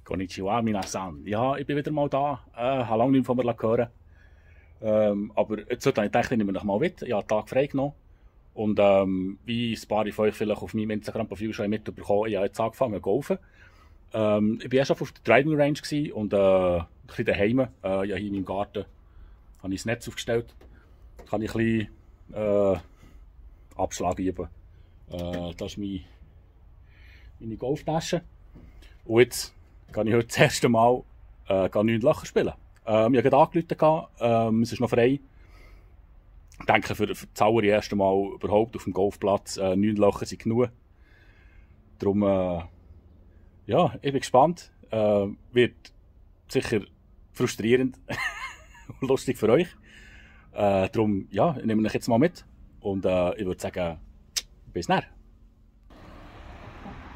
Konnichiwa, minasan. Ja, ich bin wieder mal da. Habe lange nichts von mir hören. Aber jetzt habe ich gedacht, ich nehme mich mal mit. Ich habe einen Tag frei genommen. Und wie ein paar von euch vielleicht auf meinem Instagram-Profil schon mitbekommen, ich habe jetzt angefangen zu golfen. Ich war erst auf der Driving Range und ein bisschen daheim. Ja, hier in meinem Garten habe ich das Netz aufgestellt. Da kann ich ein bisschen Abschlag üben. Das ist meine Golftasche. Und jetzt kann ich heute das erste Mal 9 Löcher spielen. Ich habe gerade angerufen, es ist noch frei. Ich denke, für das allererste Mal überhaupt auf dem Golfplatz 9 Löcher sind genug. Darum, ja, ich bin gespannt. Wird sicher frustrierend und lustig für euch. Darum, ja, ich nehme euch jetzt mal mit. Und ich würde sagen, bis dann.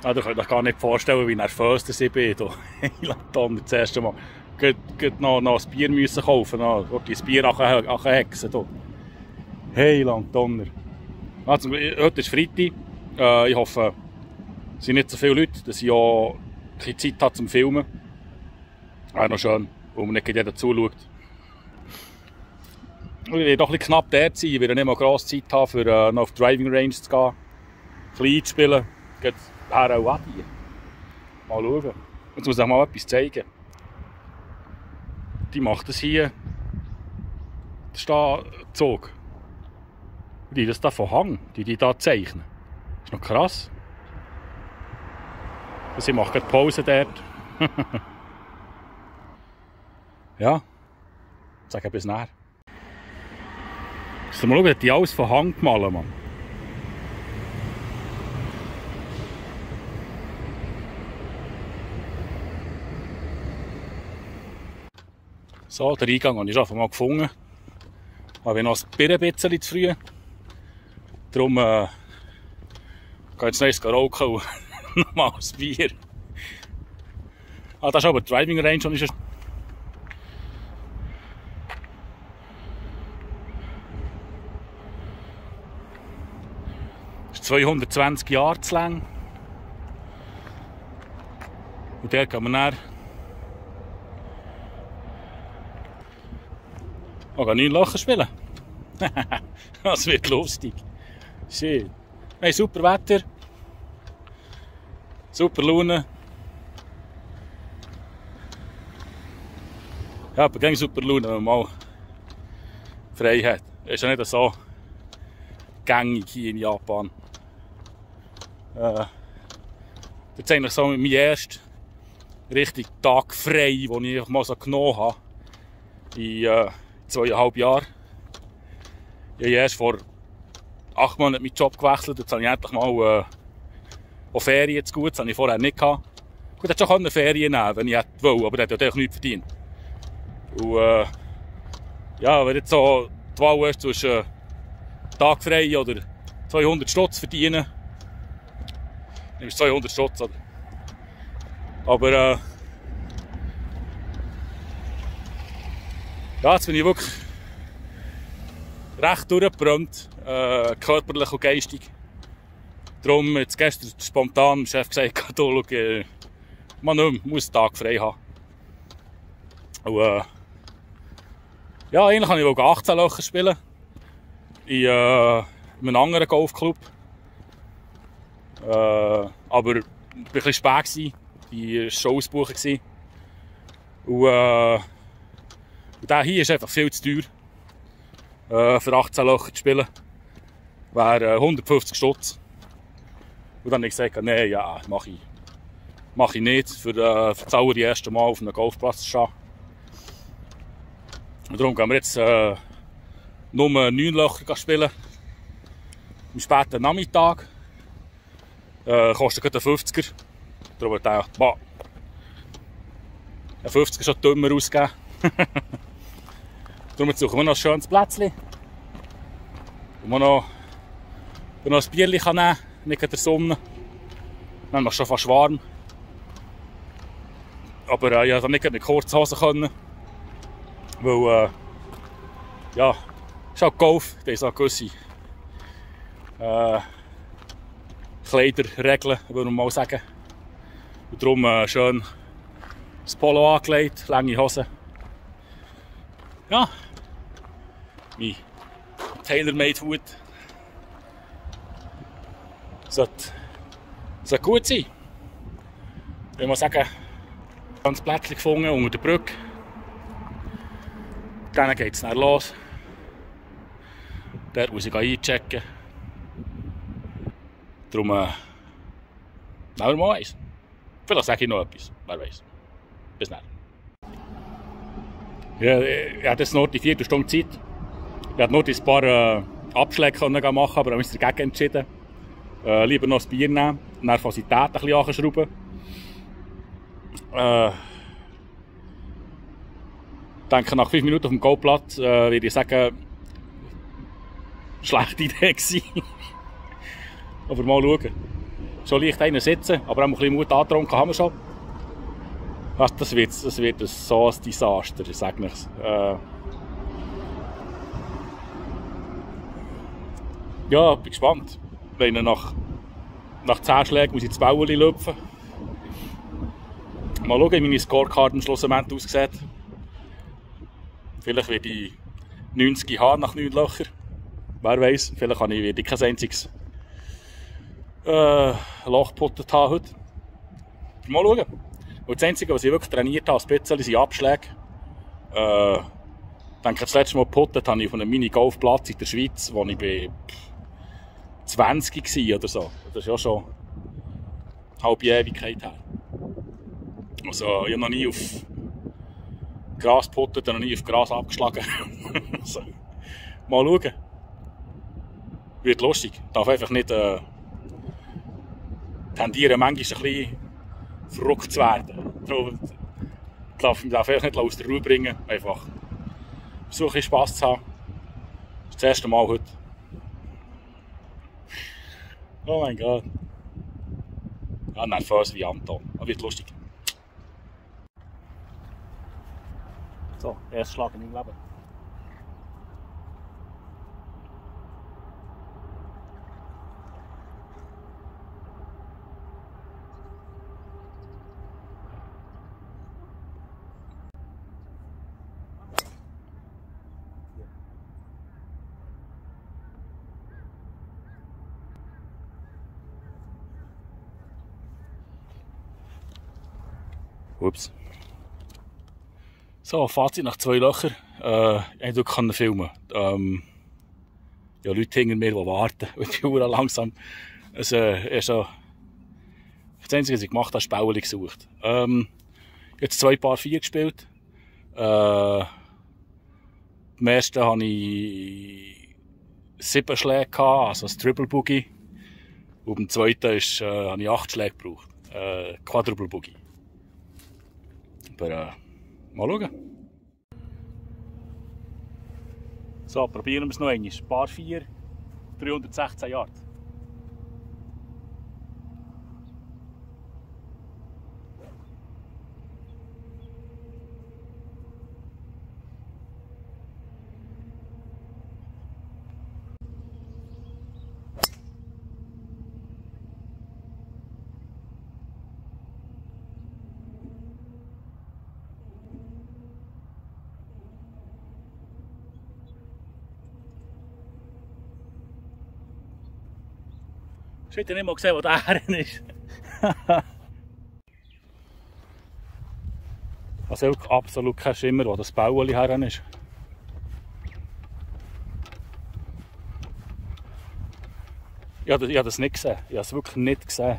Ah, ihr könnt euch gar nicht vorstellen, wie nervös ich bin. Dann das erste Mal. Geht noch ein Bier müssen kaufen, noch ein Bier hexen. Hey, Donner. Also, heute ist Freitag. Ich hoffe, es sind nicht so viele Leute, dass ich auch ein bisschen Zeit habe zum Filmen. Auch noch schön, wo man nicht jeder zuschaut. Ich werde doch ein bisschen knapp dort sein. Ich werde nicht mal grosse Zeit haben, für noch auf die Driving Range zu gehen. Ein bisschen einzuspielen. Geht her auch an. Mal schauen. Jetzt muss ich mal etwas zeigen. Die macht das hier. Das ist da Zug. Die das da von Hang, die da zeichnen. Das ist noch krass. Also ich mache gerade Pause dort. Ja. Sag bis nachher. Mal schauen, hat die alles von Hang gemalt, Mann. So, den Eingang habe ich schon mal gefunden. Aber ich noch ein bisschen zu früh. Darum gehe ich jetzt noch rauchen und nochmal ein Bier. Ah, das ist aber die Driving Range. Und ist ist 220 Jahre zu lang. Und der kann man dann 9 Löcher spielen. Das wird lustig. Schön. Wir haben super Wetter. Super Laune. Ja, aber gegen super Laune, wenn man mal frei hat. Das ist ja nicht so gängig hier in Japan. Das ist eigentlich so mein erster richtig Tag frei, den ich mal so genommen habe. In 2,5 Jahren. Ich habe erst vor 8 Monaten meinen Job gewechselt. Jetzt habe ich endlich mal auch Ferien zu gut. Das hatte ich vorher nicht gehabt. Gut, ich hätte schon Ferien nehmen, wenn ich hätte wollen, aber ich hätte natürlich nichts verdient. Und ja, wenn jetzt so die Wahl ist zwischen Tag frei oder 200 Stutz verdienen, nimmst du 200 Stutz, oder? Aber ja, jetzt bin ich wirklich recht durchgebrannt, körperlich und geistig. Darum jetzt gestern spontan dem Chef gesagt, du, schau, man muss einen Tag frei haben. Und ja, eigentlich kann ich 18 Löcher spielen. In einem anderen Golfclub. Aber ich war ein bisschen spät. Die war schon ausgebucht. Und der hier ist einfach viel zu teuer. Für 18 Löcher zu spielen. Wäre 150 Stutz. Und dann habe ich gesagt, nein, ja, mach ich nicht. Für das allererste Mal auf einem Golfplatz zu stehen. Und darum gehen wir jetzt nur 9 Löcher spielen. Am späten Nachmittag. Kostet gerade 50er. Darum habe ich gedacht, boah, ein 50er ist schon dümmer ausgegeben. Darum suchen wir noch ein schönes Plätzchen. Wo man noch ein Bierchen nehmen kann, nicht in der Sonne. Dann ist es schon fast warm. Aber ich konnte nicht mit kurzen Hosen können. Weil, ja, es ist auch Golf, da ist auch gewisse Kleiderregeln, würde man mal sagen. Und darum schön Das Polo angelegt, lange Hosen. Ja, mein Tailor-Made-Hut. Sollte gut sein. Ich will mal sagen, ganz Plätzchen gefunden unter der Brücke. Dann geht es dann los. Dort muss ich einchecken. Darum nehmen wir mal eins. Vielleicht sage ich noch etwas, wer weiß. Bis dann. Ja, ich hatte jetzt noch die 4 Stunden Zeit. Ich hätte noch ein paar Abschläge machen, aber ich habe mich dagegen entschieden. Lieber noch ein Bier nehmen, die Nervosität ein bisschen anschrauben. Ich denke, nach 5 Minuten auf dem Go-Platz würde ich sagen, schlechte Idee gewesen. Aber mal schauen. Schon leicht einen sitzen, aber auch ein bisschen Mut angetrunken haben wir schon. Das wird so ein Desaster, ich sage nichts. Ja, bin gespannt. Wenn nach 10 Schlägen muss ich das Bauli lüpfen. Mal schauen, wie meine Scorecard am Schluss aussieht. Vielleicht werde ich 90 haben nach 9 Löchern. Wer weiß, vielleicht werde ich kein einziges Loch geputtet haben heute. Mal schauen. Und das Einzige, was ich wirklich trainiert habe, ein bisschen, sind Abschläge. Ich denke, das letzte Mal geputtet habe ich auf einem Mini-Golfplatz in der Schweiz, wo ich bei 20 war oder so. Das ist ja schon eine halbe Ewigkeit her. Also, ich habe noch nie auf Gras geputtet, noch nie auf Gras abgeschlagen. Also, mal schauen. Wird lustig. Ich darf einfach nicht tendieren, manchmal ein bisschen verrückt zu werden. Ich darf mich einfach nicht aus der Ruhe bringen. Einfach versuche ich Spass zu haben. Das ist das erste Mal heute. Oh mein Gott. Ja, nervös wie Anton. Aber wird lustig. So, erster Schlag in meinem Leben. Ups. So, Fazit nach 2 Löchern. Ich konnte filmen. Ja, Leute hinter mir, die warten. Und die Uhr langsam. Also, das Einzige, was ich gemacht habe, ist Bauli gesucht. Jetzt 2 Paar 4 gespielt. Im ersten hatte ich 7 Schläge, also ein Triple Boogie. Und im zweiten habe ich 8 Schläge gebraucht. Quadruple Boogie. Aber mal schauen. So, probieren wir es noch einmal. Paar 4, 316 Yards. Ich habe nicht mal gesehen, wo der Herren ist. Also wirklich absolut kein Schimmer, wo das Bauli Herren ist. Ich habe das nicht gesehen. Ich habe es wirklich nicht gesehen.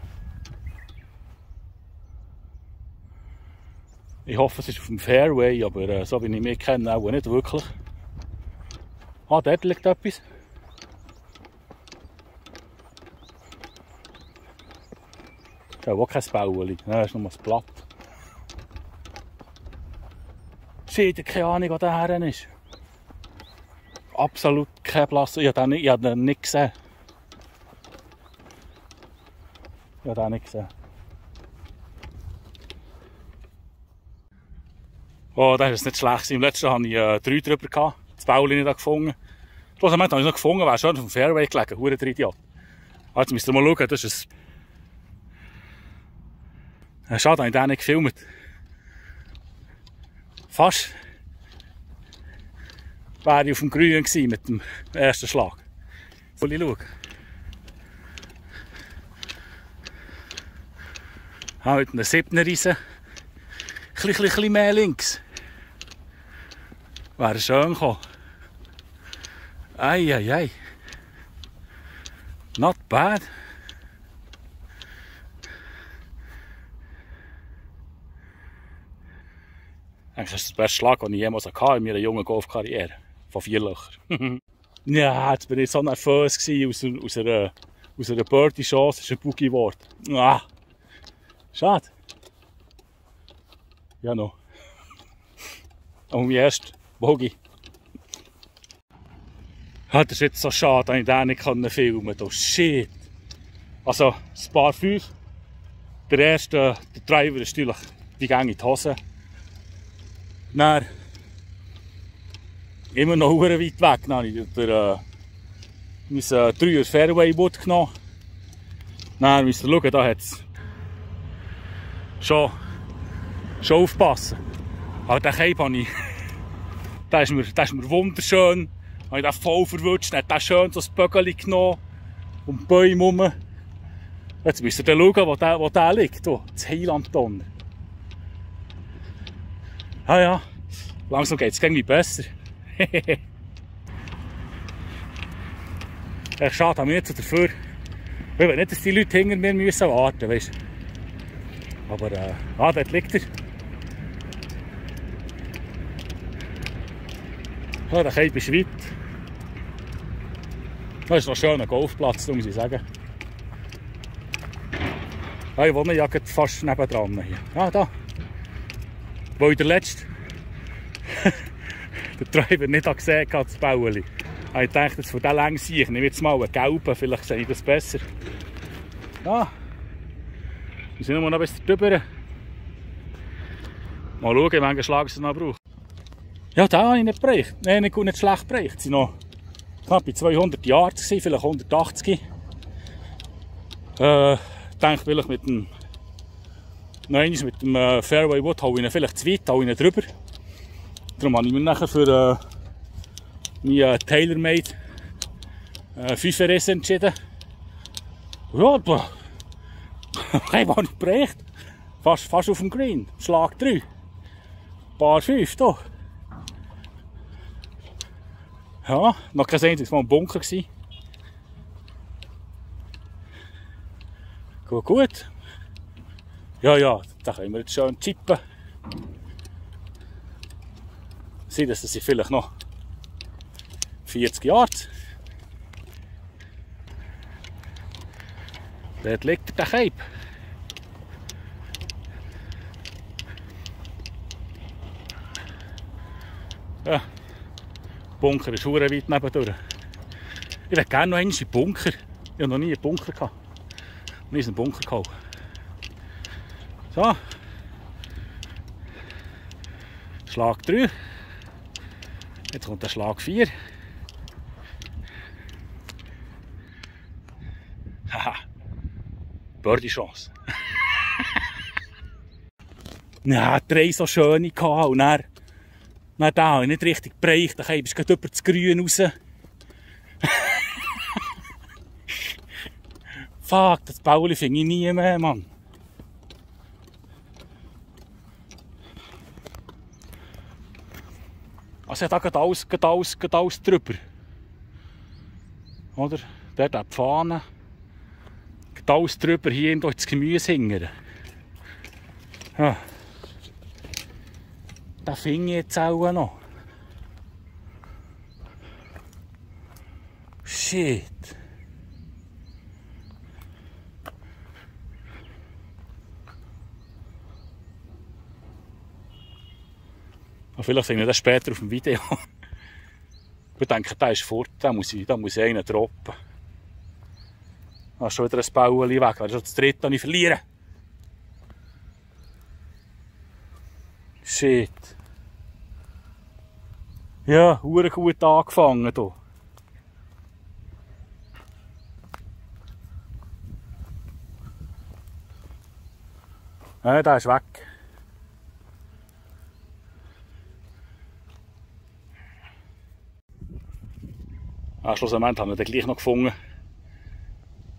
Ich hoffe, es ist auf dem Fairway, aber so wie ich mich kenne, auch nicht wirklich. Ah, dort liegt etwas. Ja, auch kein Bauli. Das ist nur ein Blatt. Shit, keine Ahnung, wo der Herren ist. Absolut kein Platz. Ich habe den nicht gesehen. Ich habe den nicht gesehen. Oh, das ist nicht schlecht. Im letzten hatte ich 3 drüber gehabt. Das Bauli nicht gefunden. Schlussendlich habe ich noch gefunden, wäre schon auf dem Fairway gelegen. Hure der Idiot. Jetzt müsst ihr mal schauen, das ist ein... Schade, habe ich den nicht gefilmt. Fast wäre ich auf dem Grünen gewesen mit dem ersten Schlag. Soll ich schauen? Mit einem 7er Riesen. Ein bisschen mehr links. Wäre schön gekommen. Ei. Not bad. Eigentlich ist das der beste Schlag, den ich jemals hatte in meiner jungen Golfkarriere. Von 4 Löchern. Ja, jetzt bin ich so nervös gewesen. Aus einer Birdie-Chance ist ein Boogie geworden. Ah, schade. Ja, noch. Und mein erster Boogie. Das ist jetzt so schade, dass ich den nicht filmen kann. Oh shit. Also, das Paar 5. Der erste, der Driver ist natürlich wie gäng in die Hose. Dann immer noch sehr weit weg. Dann habe ich mein 3er Fairway Wood genommen. Dann müsst ihr schauen, da hat es schon aufpassen. Aber den Cape habe ich, der ist mir wunderschön. Habe ich den voll verwutscht, dann hat den schön so ein Bögeli genommen, um die Bäume herum. Jetzt müsst ihr schauen, wo der liegt, wo, das Heiland unten. Ja, langsam geht es irgendwie besser. Echt schade, haben wir nicht so dafür. Ich will nicht, dass die Leute hinter mir müssen warten müssen. Aber dort liegt er. Ja, der Cape ist weit. Das ist noch ein schöner Golfplatz, muss ich sagen. Ja, ich wohne ja fast nebendran hier. Ja, da. Wo ich der letzte der Driver nicht gesehen hat, das Baueli. Ich dachte, jetzt von dieser Länge sehe ich nehme jetzt mal einen gelben, vielleicht sehe ich das besser. Ja, wir sind noch bis drüber. Mal schauen, welchen Schlag es noch braucht. Ja, da habe ich nicht bereicht. Nein, nicht schlecht bereicht. Es waren noch knapp bei 200 Yards, vielleicht 180. Ich denke, vielleicht mit dem Fairway Wood haue ich ihn vielleicht zu weit, haue ich ihn drüber. Darum habe ich mich nachher für meinen TaylorMade 5er S entschieden. Ja, okay, war nicht bereicht. Fast auf dem Green. Schlag 3. Paar 5 hier. Ja, noch kein einziges Mal im Bunker gewesen. Gut. Ja, da können wir jetzt schön chippen. Sehen, dass das vielleicht noch 40 Yards. Dort liegt der Cape. Ja, der Bunker ist sehr weit nebendurch. Ich würde gerne noch einmal in den Bunker. Ich habe noch nie einen Bunker gehabt. Nie einen Bunker geholt. So. Schlag 3. Jetzt kommt der Schlag 4. Haha. Birdie-Chance. Ja, 3 so schöne gehabt und dann da habe ich nicht richtig bereicht. Dann bist du über das Grün raus. Fuck, das Bauli finde ich nie mehr, Mann. Also da geht alles drüber. Oder? Dort die Pfanne. Geht alles drüber, hier durch das Gemüse hingern. Ja. Den finde ich jetzt auch noch. Shit. Vielleicht sehen wir das später auf dem Video. Ich denke, der ist fort, da muss ich einen droppen. Da ist schon wieder ein Bauli weg, das ist schon das dritte, das ich verliere. Shit. Ja, sehr gut angefangen hier. Ja, der ist weg. Schlussendlich haben wir den gleich noch gefunden.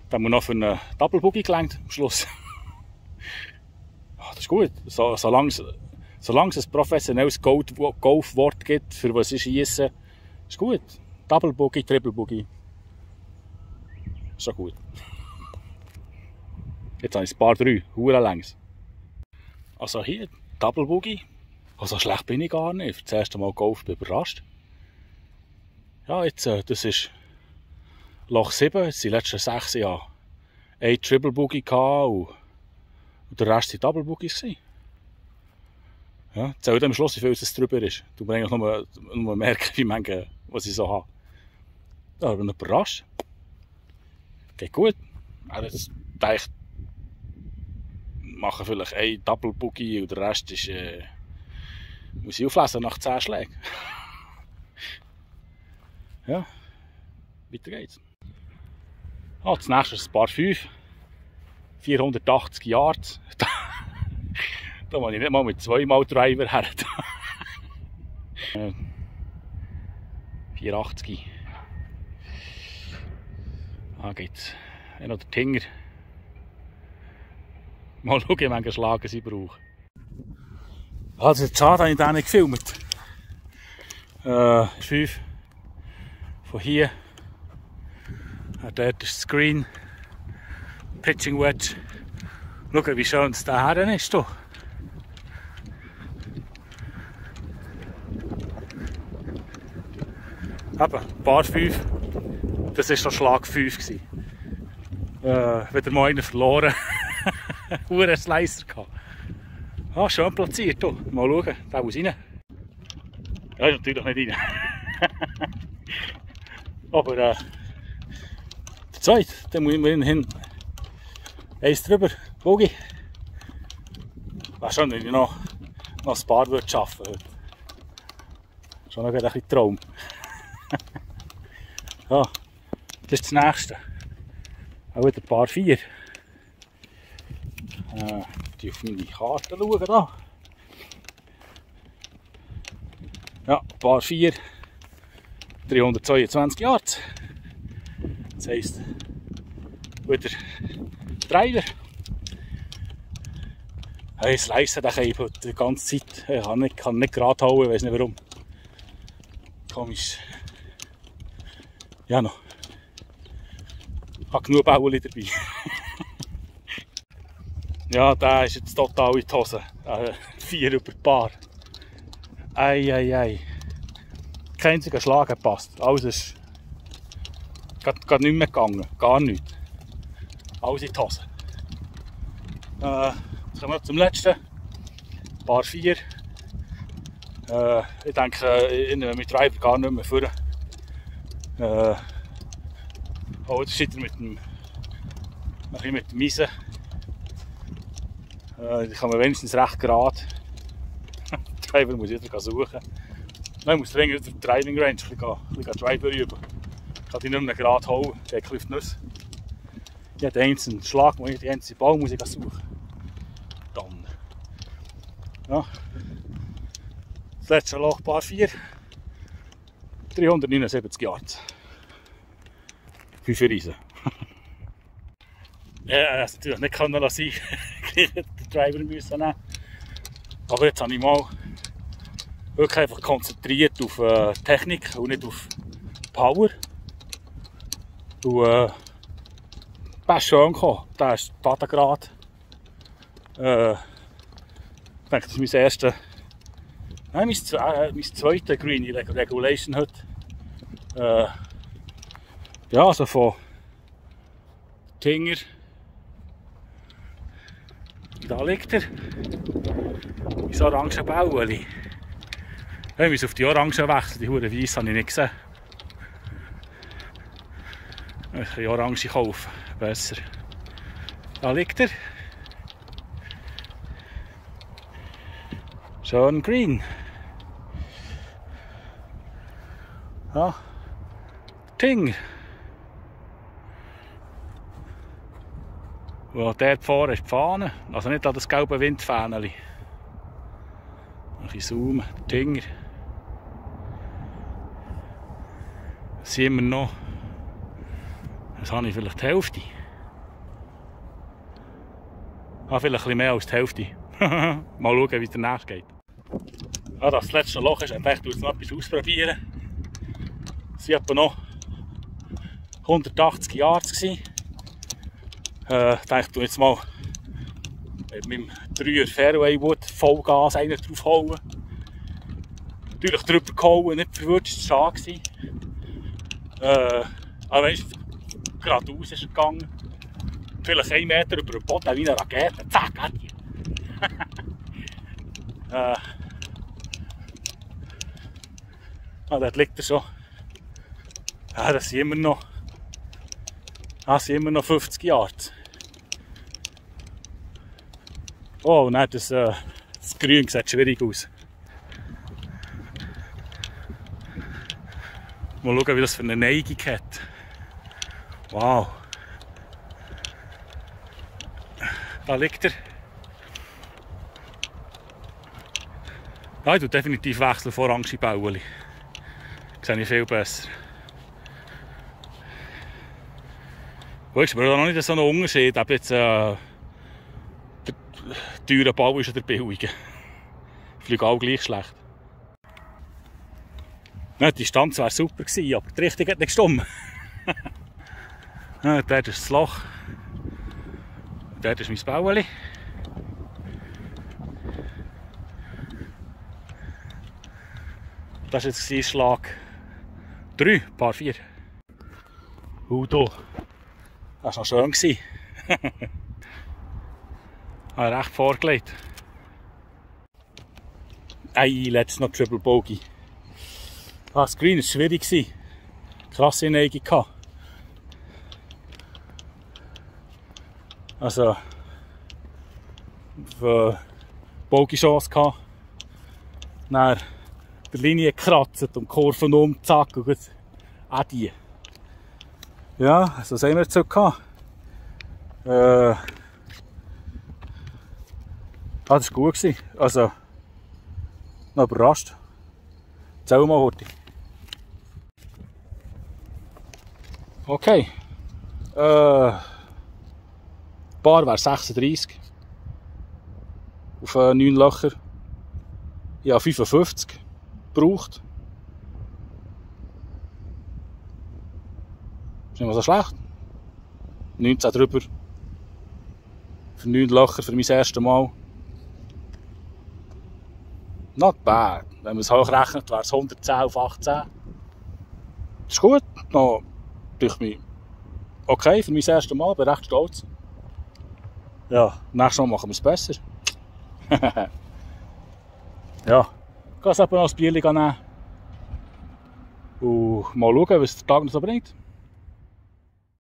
Dann haben wir noch für einen Double Boogie gelangt am Schluss. Das ist gut. Solange es ein professionelles Golfwort gibt, für was ich schieße, ist gut. Double Boogie, Triple Boogie. Ist schon gut. Jetzt habe ich ein paar 3, hure längs. Also hier, Double Boogie. Also schlecht bin ich gar nicht. Für das erste Mal Golf bin ich überrascht. Ja, jetzt, das ist Loch 7. Jetzt sind die letzten 6 Jahre ein Triple Boogie gehabt und der Rest waren Double Boogies. Ja, zählt am Schluss, wie viel es drüber ist. Du musst eigentlich nur merken, wie manche, was ich so habe. Ja, ich bin überrascht. Geht gut. Also, ich denke, machen vielleicht ein Double Boogie und der Rest ist, muss ich auflesen nach 10 Schlägen. Ja, weiter geht's. Das nächste ist ein Par 5. 480 Yards. Da muss ich nicht mal mit 2x Driver her. 480. Da geht's. Noch der Tinger. Mal schauen, wie viele Schlagen sie brauchen. Also, jetzt schade, habe ich den nicht gefilmt. 5. Von hier. Dort ist das Green. Pitching Wedge. Schau, wie schön es da her ist. Hier. Eben, Par 5. Das war schon Schlag 5 gewesen. Wieder mal einer verloren. Einen Slicer gehabt. Ah, schön platziert. Hier. Mal schauen, der muss rein. Ja, ist natürlich nicht rein. Aber der zweite, den muss ich mir hin. Eins drüber, Boogie. Wäre schon, wenn ich noch ein Paar würde schaffen würde. Schon noch ein bisschen Traum. Ja, das ist das nächste. Auch wieder Par 4. Die auf meine Karte schauen da. Ja, Par 4. 322 Yards. Das heisst, wieder Driver. Ich slice den Käfer die ganze Zeit. Ich kann nicht gerade hauen, ich weiß nicht warum. Komisch. Ja, noch. Ich habe genug Bauli dabei. Ja, der ist jetzt total in die Hose. 4 über Paar. Ei. Kein einziger Schlag gepasst. Alles ist gerade nicht mehr gegangen. Gar nichts. Alles in die Hose. Jetzt kommen wir zum letzten. Par 4. Ich denke, ich nehme mit Driver gar nicht mehr vor. Jetzt steht er mit dem Eisen. Ich kann mir wenigstens recht gerade. Driver muss ich wieder suchen. Nein, ich muss dringend durch die Driving Range ein bisschen Driver üben. Ich kann die nicht mehr gerade hauen, der klifft Nuss. Jeden einzelnen Schlag, jeden einzelnen Ball muss ich suchen. Dann. Ja. Das letzte Loch, Par 4. 379 Yards. 5 Riesen. Ja, das natürlich nicht können lassen. Ich hätte den Driver müssen nehmen. Aber jetzt habe ich mal wirklich einfach konzentriert auf Technik und nicht auf Power. Und der ist schön gekommen. Der ist Patengrad. Ich denke, das ist mein erster. Nein, mein zweiter Green Regulation heute. Ja, also von Tinger. Da liegt er. Mein orange Bauli. Ich muss auf die Orange wechseln, die Hure Weiss habe ich nicht gesehen. Ich kann Orange kaufen, besser. Da liegt er. Schön green. Ja, Ting. Und dort vorne ist die Fahne, also nicht an das gelbe Windfähnchen. Ein bisschen zoomen, Tinger. sind immer noch. Das habe ich vielleicht die Hälfte. Vielleicht ein bisschen mehr als die Hälfte. Mal schauen, wie es danach geht. Ja, das letzte Loch ist, ich dachte, ich noch etwas ausprobieren. Es waren etwa noch 180 Yards. Ich dachte, ich jetzt mal mit meinem 3er Fairway Wood Vollgas einen draufhauen. Natürlich drüber gehauen, nicht verwirrt, es war schade. Aber weißt du, geradeaus ist er gegangen. Vielleicht 1 Meter über den Boden, wie eine Rakete. Zack, hat die. Dort liegt er schon. Ja, das sind immer noch. Das sind immer noch 50 Yards. Oh, nein, das Grün sieht schwierig aus. Mal schauen, wie das für eine Neigung hat. Wow. Da liegt er. Ja, ich tue definitiv wechseln von orange Bauli. Das sehe ich viel besser. Wo ist aber noch nicht so ein Unterschied, ob jetzt der teure Bau ist oder der billige. Ich fliege auch gleich schlecht. Ja, die Distanz wäre super gewesen, aber die Richtung hat nicht gestimmt. Ja, dort ist das Loch. Dort ist mein Bauli. Das war jetzt Schlag 3, Paar 4. Da. Das war noch schön. Ich habe recht vorgelegt. Letztes noch Triple Bogey. Das Green war schwierig. Krasse Neigung gehabt. Also, Bogey-Chance gehabt. Dann der Linie gekratzt und Kurven um, zack, und gut. Auch die. Ja, so sehen wir jetzt gehabt. Das war gut gewesen. Also, noch überrascht. Erzähl mal heute. Okay. Bar wäre 36. Auf 9 Löcher. Ich habe 55 gebraucht. Ist nicht mal so schlecht. 19 drüber. Für 9 Löcher für mein erstes Mal. Not bad. Wenn man es hochrechnet, wäre es 110 auf 18. Das ist gut. Noch durch mich okay für mein erstes Mal. Bin recht stolz. Ja, nächstes Mal machen wir es besser. Ja, ich gehe jetzt noch ein Bierchen nehmen. Und mal schauen, was der Tag noch so bringt.